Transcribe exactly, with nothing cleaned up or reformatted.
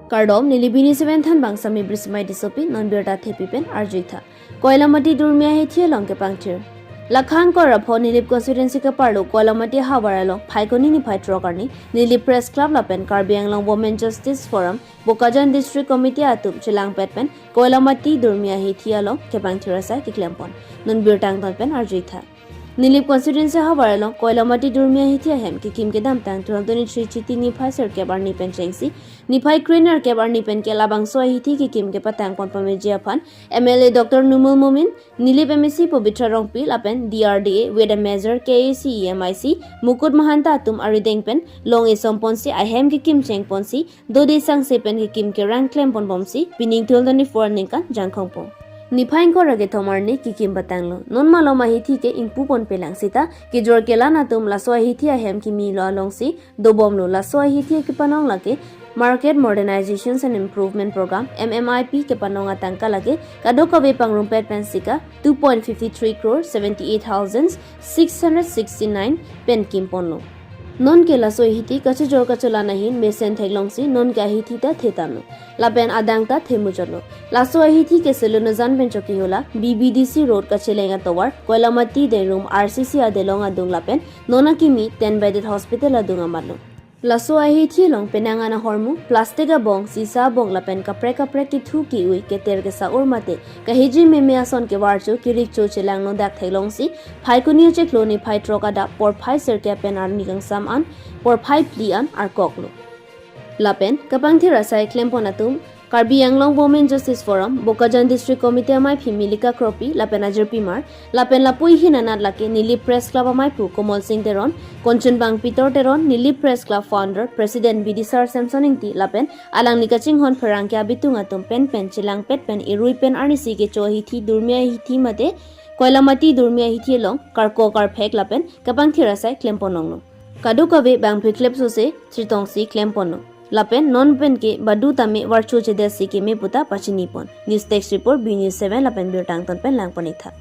Kardom, neli Bini Seven Thanbang Sami Brismai Tissopi, non birta thepi pen arjuitha. Koilamati Durmi Ahithi along kepangthir. Lakhang Korapho Nilip constituency keparlo Koilamati ahavar along Phaikuni niphai throk arni Nilip Press Club lapen Karbi Anglong Women Justice Forum Bokajan District Committee atum chelangpet pen Koilamati Durmi Ahithi along kepangthir asai keklempon. Non birta angton pen arjuitha. Nilip constituency ahavar along Koilamati Durmi Ahithi ahem kekim kedamtang two thousand twenty-three Chiti niphai sirkep arni pen chengsi niphai kre nerkep arni pen ke labangso ahithi kekim kepatangpon pameji aphan M L A Doctor Numal Momin, Nilip M A C Pabitra Rongpi lapen D R D A Weighted and Measures K A C E M I C Mukut Mahanta atum arideng pen long-e somponsi ahem kekim chengponsi dode sangse pen kekim kerang klemponbomsi pining two thousand twenty-four aningkan Jangkhongpon. Niphai ingkoi ra kethom arni kekim patanglo. Non malom ahithi ke ingpuponpelang sita kejor kelan atum laso ahithi ahem kimilo alongsi dobomlo. Laso ahithi kepanong lake Market Modernizations and Improvement Program, M M I P, kepanong atangka lake kadokave pangrumpet pen sika two point five three crore seventy eight thousand six hundred sixty nine pen kimponlo. Non ke laso ahithi kachejor kachelan ahin mesen theklongsi non ke ahithi ta thetanglo. Lapen adang ta themujotlo. Laso ahithi ke Selunazan pen choki hula B B D C Road kacheleng atovar Koilamati Dengrum R C C adelong adung lapen non akimi ten bedded hospital adung amatlo. Laso ahithi along penang an ahormu, plastic abong, sisa abong lapen kaprek kaprek kethu ke-ui, keter kesa-ur mate kahiji meme ason kevarcho, kerikcho chelangno dak theklongsi Phaikuni achiklo niphai throk adap porphai sirkep pen arni kangsam an porphai phli an arkoklo. Lapen kepangthir asai klempon atum Karbi Anglong Women Justice Forum, Bokajan District Committee amaiphi Milika Kropi lapen ajirpimar, lapen lapu ahin anat lake Nilip Press Club amaiphu Komol Sing Teron, Konchenbang Pitor Teron, Nilip Press Club founder, president Bidisar Samson Ingti lapen alangli kachinghon pherangke abitung atum penpen chelangpet pen irui pen arnisi kecho ahithi Durmi Ahithi mate Koilamati Durmi Ahithi along karkok karphek lapen kepangthir asai klemponlonglo. Kadokave bangphli klep sose chitongsi klemponlo. Lapen non pen ke badu tame varcho chedetsi keme puta pachinipon. News Desk Report, B News Seven lapen birta angton pen langpon-iktha.